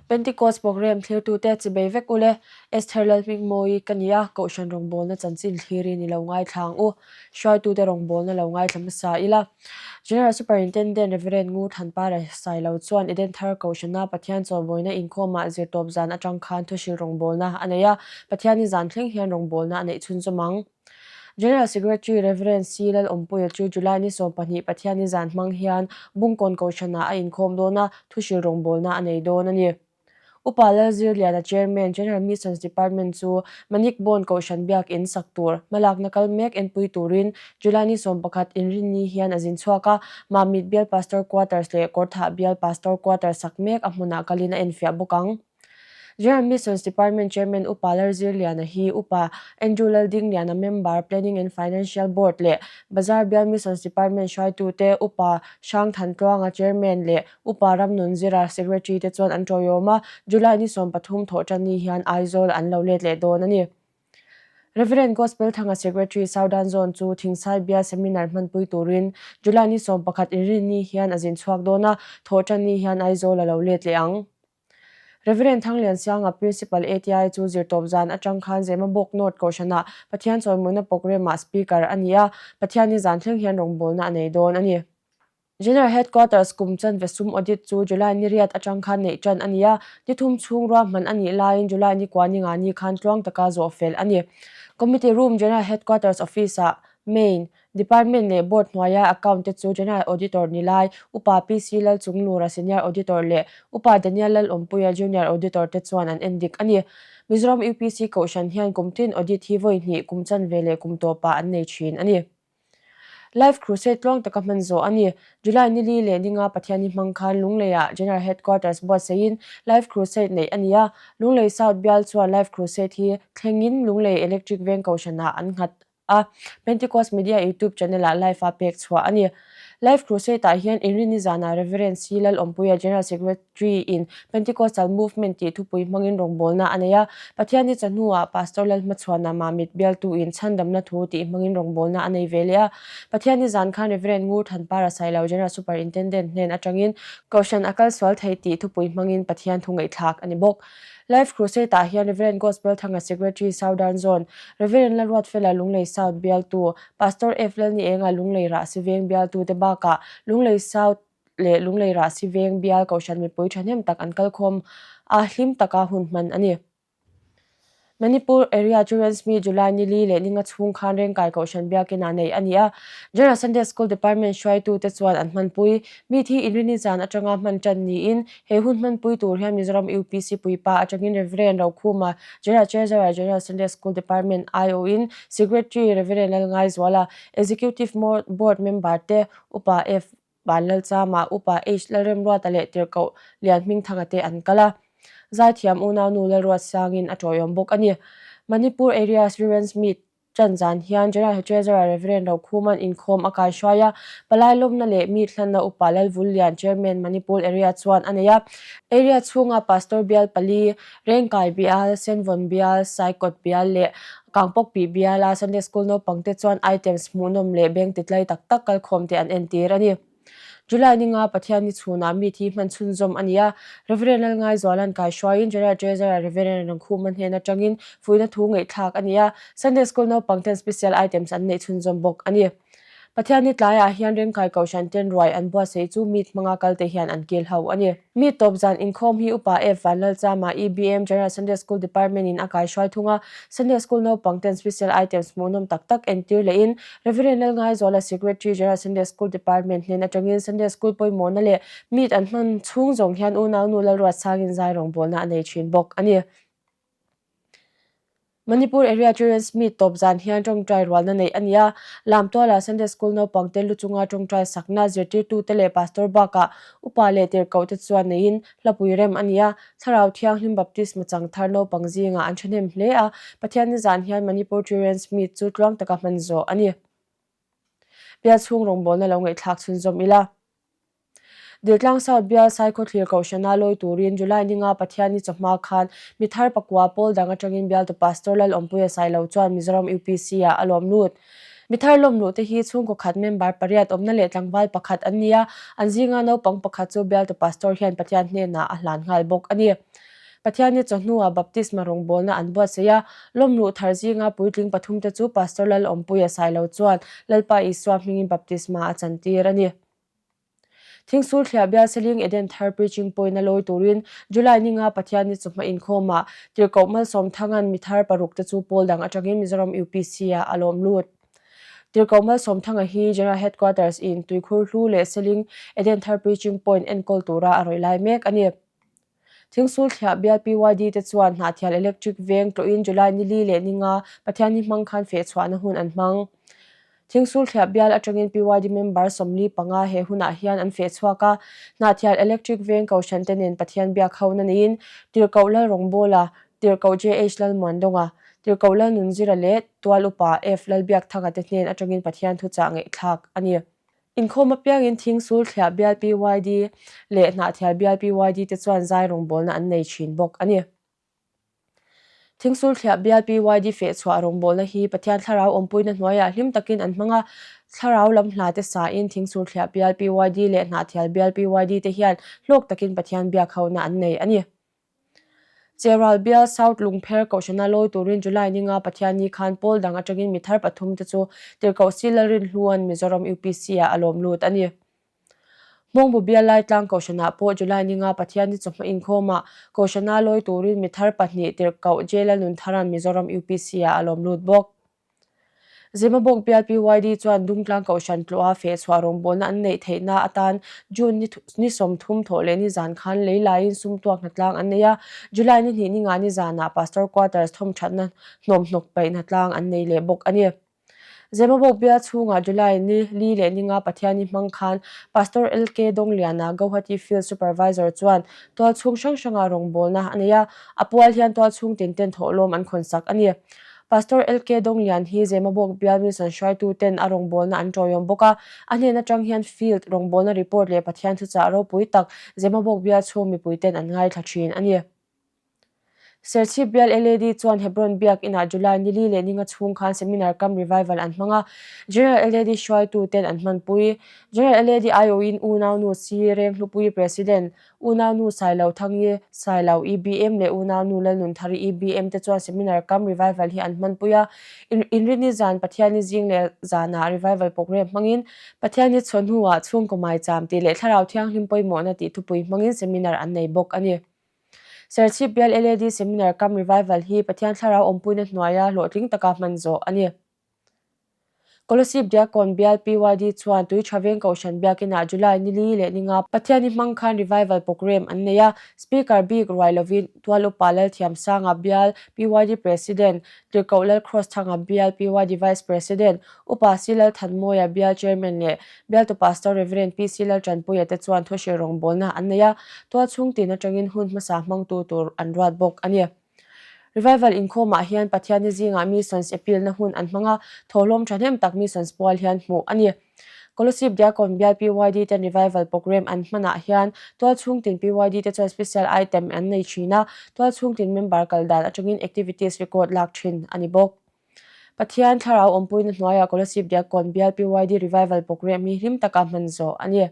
Pentecost program thlirtute chibei vek ule, Esther Lalhmingmawii ka ni a, Kohhran rawngbawlna chanchin thlirin i lo ngaithla ang u. Hruaitute rawngbawlna lo ngaithla hmasa ila. General Superintendent Rev. Ngur Thanpara Sailo chuan Edenthar Kohhrana Pathian chawlmawina inkhawmah zirtawp zan atang khan thuhrilh rawngbawlna a nei a, Pathiani zan thleng hian rawngbawlna a neih chhunzawm ang. General Secretary Rev. C. Lalawmpuia chu July ni 12 Pathiani zan hmang hian Bungkawn Kohhranah a inkhawm dawn a, thuhrilh rawngbawlna a nei dawn a ni. Upa Lalzirliana Chairman, General Missions Department chu Manik Bond Kohhran Biak In sak tur hmalakna kal mek enpui turin July ni 11 Inrinni hian a zin chhuak a, Mamit Bial Pastor Quarters leh Kawrthah Bial Pastor Quarters sak mek a hmunah kalin a enfiah bawk ang. General Missions Department Chairman Upa Lalzirliana hi Upa Andrew Laldingliana Member, Planning and Financial Board leh Bazar Bial Missions Department hruaitute Upa Hrangthantluanga Chairman leh Upa Ramnunzira Secretary te chuan an tawiawm a, July ni 13 thawhtanni hian Aizawl an lo let leh dawn a ni. Rev. Gospel Thanga Secretary Southern Zone chu Thingsai Bial Seminar hmanpui turin July ni 11 Inrinni hian a zin chhuak dawn a, thawhtanni hian Aizawl a lo let leh ang. Rev. Thangliansianga Principal ATI chu zirtawp zan atang khan Zemabawk North Kohhranah Pathian chawimawina programme-ah Speaker a ni a, Pathianni zan thleng hian rawngbawlna a nei dawn a ni. General Headquarters kum chanve sum audit chu July ni riat atang khan neih tan a ni a, ni thum chhung ruahman a nih laiin July ni kua ni nga ni khan tluang taka zawh fel a ni. Committee Room General Headquarters Office-ah Main, Department leh Board hnuaia Account te chu General Auditor ni lai Upa PC Lalchunglura Senior Auditor leh Upa Daniel Lalawmpuia Junior Auditor te chuan an endik a ni. Mizoram UPC Kohhran hian kum tin audit hi vawi hnih kum chanve leh kum tawpah an nei thin a ni. Life Crusade tluang taka hman zawh a ni. July ni li leh ninga Pathianni hmang khan Lungleiah General Headquarters buatsaihin Life Crusade neih a ni a. Lunglei South bial chuan Life Crusade hi thlengin Lunglei Electric Veng Kohhranah an nghat a. Pentecost Media YouTube channel-ah live-a pek chhuah a ni. Life Crusade-ah hian Inrinni zanah Reverend C. Lalawmpuia General Secretary Tree in Pentecostal Movement tih thupui hmangin rawngbawlna a nei a, Pathianni chawhnuah Pastor Lalhmachhuana Mamit bialtu in chhandamna thu tih hmangin rawngbawlna a nei ve leh a. Pathianni zan khan Rev. Ngur Thanpara Sailo General Superintendent hnen atangin Kohhran a kal sual thei tih thupui hmangin Pathian thu ngaihthlak a ni bawk. Life Crusade ah hian Rev. Gospel Thanga Secretary Southern Zone, Rev. Lalruatfela Lunglei South bialtu, Pastor F. Lalnienga Lunglei Rahsiveng bialtu te bakah Lunglei South leh Lunglei Rahsi Veng bial Kohhran mipui thahnem tak an kalkhawm a, hlim taka hun hman a ni. Manipur Area Children's Meet July ni li leh ninga chhung khan Rengkai Kohhran biakinah neih a ni a, General Sunday School Department hruaitute chuan an hmanpui. Meet hi Inrini zan atanga hman tan niin he hun hmanpui tur hian Mizoram UPC puipa atangin Rev. Rokhuma, General Treasurer General Sunday School Department aiawhin Secretary Rev. Lalngaizuala, Executive Board member te Upa F. Vanlalchama, Upa H. Lalremruata leh Tirhkoh Lianhmingthanga te an kal a. Zaithiam unaunu Lalruatsangin a tawiawm bawk a ni. Manipur Area Children's Meet tan zan hian General Treasurer Rev. Rokhuman inkhawm a kaihruai a, Palai lawmna leh Meet hlanna Upa Lalvullian Chairman Manipur Area chuan a nei a. Area chhunga Pastor bial pali, Rengkai bial, Senvawn bial, Saikawt bial leh Kangpawkpih biala Sunday School naupangte chuan items hmuhnawm leh beng titlai tak tak kalkhawmte an entir a ni. July ninga Pathianni chhunah meet hi hman chhunzawm a ni a, Rev. Lalngaizuala'n kaihruaiin General Treasurer Rev. Rangkhuma hnen atangin fuihna thu ngaihthlak a ni a, Sunday School naupangten special items an neih chhunzawm bawk a ni. Pathianni tlaiah hian Rengkai Kohhran ten ruai an buatsaih chu meet hmanga kalte hian an kil ho a ni. Meet tawp zan inkhawm hi Upa F. Vanlalchama, EBM, General Sunday School Department in a kaihruai thung a, Sunday School naupang ten special items hmuhnawm tak tak entir lehin Rev. Lalngaizuala Secretary General Sunday School Department hnen atangin Sunday School pawimawhna leh meet an hman chhung zawng hian unaunu Lalruatsangin zai rawngbawlna a nei thin bawk a ni. Manipur Area Children's Meet tawp zan hian tawngtai rualna neih a ni a, Lamtuala Sunday School naupangte lu chunga tawngtai sakna zirtirtute leh Pastor bakah upa leh tirhkohte chuan neiin hlapui rem a ni a, Thlarau Thianghlim Baptisma chang thar naupang zingah an thahnem hle a, Pathianni zan hian Manipur Children's Meet chu tluang taka hman zawh a ni. Bial chhung rawngbawlna lo ngaihthlak chhunzawm ila. Diltlang South bial Saikhawthlir Kohhrana lawi turin July ninga Pathianni chawhma khan mi thar pakua pawl dang atangin bialtu Pastor Lalawmpuia Sailo chuan Mizoram UPC-ah a lawm lut. Mi thar lawmluh te hi chhungkaw khat member pariat awmna leh tlangval pakhat an ni a, an zinga naupang pakhat chu bialtu pastor hian Pathian hnenah a hlan nghal bawk a ni. Pathianni chawhnuah baptisma rawngbawlna an buatsaih a, lawmluh thar zinga puitling pathumte chu Pastor Lalawmpuia Sailo chuan Lalpa Isua hmingin baptisma a chantir a ni. Thingsul thliah bial Seling Eden Thar Preaching Point a lawi turin July ninga Pathianni chawhma inkhawmah Tirhkoh Malsawmthanga'n mi thar paruk te chu pawl dang atangin Mizoram UPC-ah a lawm lut. Tirhkoh Malsawmthanga hi General Headquarters in Tuikhur Hlu leh Seling Eden Thar Preaching Point enkawl tura a rawih lai mek a ni. Thingsul thliah bial PYD te chuan Hnahthial Electric veng tlawhin July ni li leh ni nga Pathianni hmang khan fehchhuahna hun an hmang. Thingsul thliah bial atangin PYD member 45 he hunah hian an fehchhuak a, Hnahthial Electric veng Kohhran te nen Pathian biak ho na niin Tirhkoh Lalrawngbawla, Tirhkoh JH Lalmuandawnga, Tirhkoh Lalnunzira leh Tual Upa F Lalbiakthanga te hnen atangin Pathian thuchah ngaihthlak a ni. Inkhawm apiangin Thingsul thliah bial PYD leh Hnahthial bial PYD te chuan zai rawngbawlna an nei thin bawk a ni. Thingsul thliah bial PYD fehchhuah rawngbawlna hi Pathian thlarau awmpuina hnuaiah hlim takin an hmang a, thlarau lam hla te sain Thingsul thliah bial PYD leh Hnahthial bial PYD te hian hlawk takin Pathian biak hona an nei a ni. Cheral bial South Lungpher Kohhrana lawi turin July ninga Pathianni khan pawl dang atangin mi thar pathum te chu Tirhkoh Si Lalrinhlua'n Mizoram UPC-ah a lawm lut a ni. Hmawngbu bial Laitlang Kohhranah pawh July ninga Pathianni chawhma inkhawmah Kohhrana lawi turin mi thar pahnih Tirhkoh J Lalnunthara'n Mizoram UPC-ah a lawm lut bawk. Zemabawk bial PYD chuan Dungtlang Kohhran tlawha fehchhuah rawngbawlna an neih theihna atan June ni ni 30 thawh leh nizan khan lei laiin sumtuak hnatlang an nei a, July ni hnih ninga nizanah Pastor Quarters thawmthatna hnawmhnawk paih hnatlang an nei leh bawk a ni. Zemabawk bial chhungah July ni li leh ninga Pathianni hmang khan Pastor LK Dawngliana Gauhati Field Supervisor chuan tualchhung hrang hrangah rawngbawlna a nei a, a pual hian tualchhung tinten thawhlawm an khawnsak a ni. Pastor LK Dawnglian hi Zemabawk bial mission hruaitu ten a rawngbawlna an tawiawm bawk a, a hnen atang hian field rawngbawlna report leh Pathian thuchah ropui tak Zemabawk bial chhung mipui ten an ngaithla thin a ni. Serchhip bial LAD chuan Hebron biak inah July ni li leh ninga chhung khan seminar cum revival an hmang a, General LAD hruaitu ten an hmanpui. General LAD aiawhin unaunu Si Renghlupui President Unaunu Sailo Thangi, Sailo EBM leh Unaunu Lalnunthari EBM te chuan seminar cum revival hi an hmanpui a. Inrinni zan Pathianni zing leh zanah revival programme hmangin Pathianni chhuahnuah chhungkaw maicham tih leh Thlarau Thianghlim pawimawhna tih thupui hmangin seminar an nei bawk a ni. Serchhip bial LAD seminar cum revival hi Pathian Thlarau awmpuina hnuaia hlawhtling taka hman zawh a ni. Kolasib Diakon bial PYD chuan tui tha veng Kohhran biakinah July ni li leh ni nga Pathianni hmang khan Revival Programme an nei a, Speaker bik ruai lovin Tual Upa Lalthiamsanga bial PYD President, Tirhkoh Lalcrossthanga bial PYD Vice President, Upa Si Lalthanmawia bial Chairman leh Bialtu Pastor Rev. PC Laltanpuia te chuan thuhrilh rawngbawlna an nei a, tualchhung tin atangin hun hmasa hmangtu tur an ruat bawk a ni. Revival inkhawmah hian Pathianni zingah Missions appeal-na hun an hmang a, thawhlawm thahnem tak Missions pual hian hmuh a ni. Kolasib Diakon bial PYD ten Revival programme an hmanah hian tualchhung tin PYD te chuan special item an nei thin a, tualchhung tin member kal dan atangin activities record lak thin a ni bawk. Pathian thlarau awmpuina hnuaiah Kolasib Diakon bial PYD Revival programme hi hlim taka hman zawh a ni.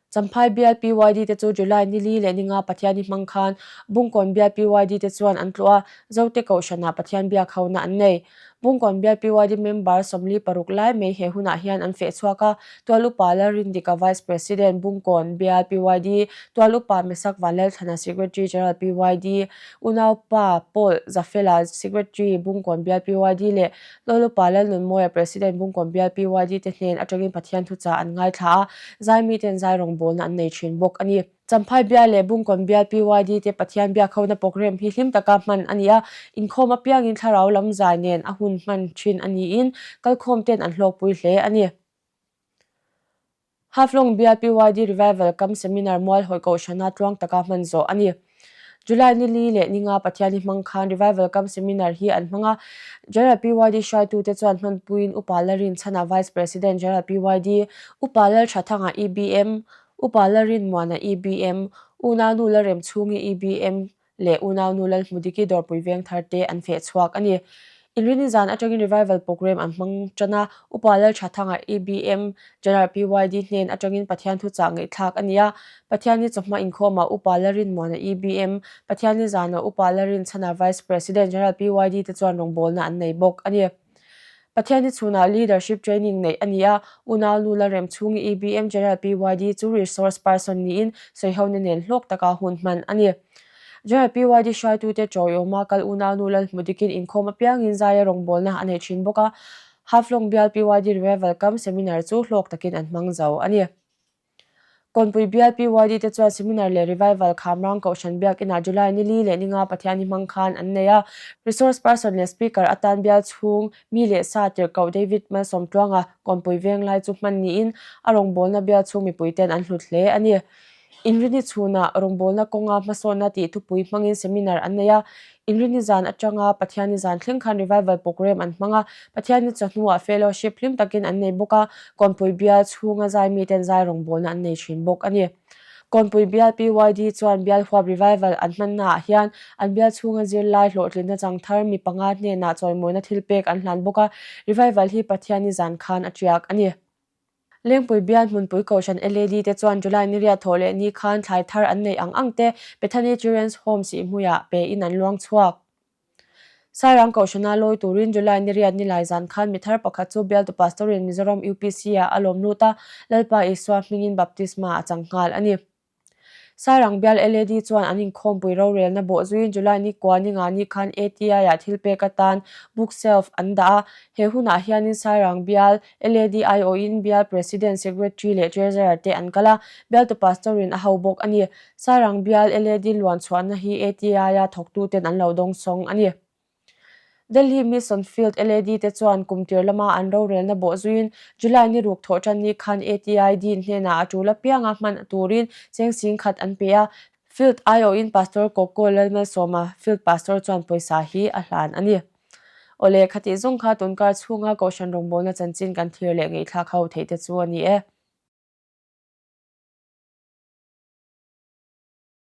Champhai bial PYD te chu July ni li leh ni nga Pathianni hmang khan Bungkawn bial PYD te chuan an tluh a, Zote Kohhranah Pathian biak hona an nei. Bungkawn bial PYD member 46 lai mai he hunah hian an feh chhuak a, Tual Upa Lalrindika Vice President Bungkawn bial PYD, Tual Upa Mesak Vanlalthlana Secretary General PYD, Unaupa Paul Zafela Secretary Bungkawn bial PYD leh Lawlupa Lalnunmawia President Bungkawn bial PYD te hnen atangin Pathian thuchah an ngaithla a, zai miten zai rawngbawlna an nei thin bawk a ni. Champhai bial leh Bungkawn bial PYD te Pathian biakhona programme hi hlim taka hman a ni a, inkhawm apiangin thlarau lam zai nen a hun hman thin a niin kalkhawm ten an hlawkpui hle a ni. Haflong bial PYD Revival Kam Seminar mual hawi kohhrana tluang taka hman zawh a ni. July ni li leh ni nga Pathianni hmang khan Revival Kam Seminar hi an hmang a. General PYD hruaitute chuan hmanpuiin Upa Lalrinchhana Vice President General PYD, Upa Lalthathanga EBM, Upa Lalrinmuana EBM, Unaunu Lalremchhungi EBM, leh unaunu Lalhmudiki Dawrpui Vengthar te an feh chhuak a ni. Inrini zan atangin Revival Programme an hmang tan a, Upa Lalthathanga EBM General PYD hnen atangin Pathian thuchah ngaihthlak a ni a. Pathianni chawhma inkhawmah Upa Larinmuana EBM, Pathianni zanah Upa Larinchhana Vice President General PYD te chuan rawngbawlna an nei bawk a ni. Pathianni chhunah Leadership Training neih a ni a, Unaunu Lalremchhungi EBM General PYD chu Resource Person niin sawihona nen hlawk taka hun hman a ni. General PYD hruaitute tawiawma kal unaunu Lalhmudikin inkhawm apiangin zaia rawngbawlna a nei thin bawk a, Haflong bial PYD Revival Camp Seminar chu hlawk takin an hmang zo a ni. Kawnpui bial PYD te chuan Seminar leh Revival Khamrang Kohhran Biakinah July ni li leh ni nga Pathian hi hmang khan an nei a. Resource person leh Speaker atan bial chhung mi leh sa tirhkoh David Malsawmtluanga Kawnpui Venglai chu hman niin a rawngbawlna bial chhung mipuiten an hlut hle a ni. Inrini chhunah rawngbawlna kawnga hmasawnna tih thupui hmangin seminar an nei a. Inrini zan atanga Pathianni zan thleng khan revival programme an hmang a, Pathianni chawhnuah fellowship hlim takin an nei bawk a, Kawnpui bial chhunga zai miten zai rawngbawlna an nei thin bawk a ni. Kawnpui bial PYD chuan bial huap revival an hmannaah hian an bial chhunga zirlai hlawhtlinna chang thar mi panga hnenah chawimawina thilpek an hlan bawk a, revival hi Pathianni zan khan a tiak a ni. Lengpui bial hmunpui Kohhran LAD te chuan July ni riat thawh leh ni khan thlai thar an neih ang ang te Bethany Children's Home sihhmuiah pe in an luang chhuak. Sairang Kohhrana lawi turin July ni riat ni lai zan khan mi thar pakhat chu bialtu Pastor in Mizoram UPC ah a lawm lut a, Lalpa Isua hmingin baptisma a chang nghal a ni. Sairang bial LAD chuan an inkhawmpui rorelna bawh zuiin July ni kua ni nga ni khan ATI-ah thil pek atan book shelf an dah a. He hunah hianin Sairang bial LAD aiawhin bial President, Secretary leh Treasurer te an kal a, bialtu Pastor-in a ho bawk a ni. Sairang bial LAD luan chhuahna hi ATI-a thawktuten an lo dawngsawng a ni. Delhi Mission Field LAD te chuan kum tir lama an rorelna bawh zuiin July ni ruk thawh tan ni khan ATI Dean hnenah a tul apianga hman turin cheng sing khat an pe a, Field aiawhin Pastor Koko Lalmalsawma, Field Pastor chuan pawisa hi a hlan a ni. Awle, khatih zawng kha tunkar chhunga Kohhran rawngbawlna chanchin kan thlir leh ngaihthlak ho theih te chu a ni e.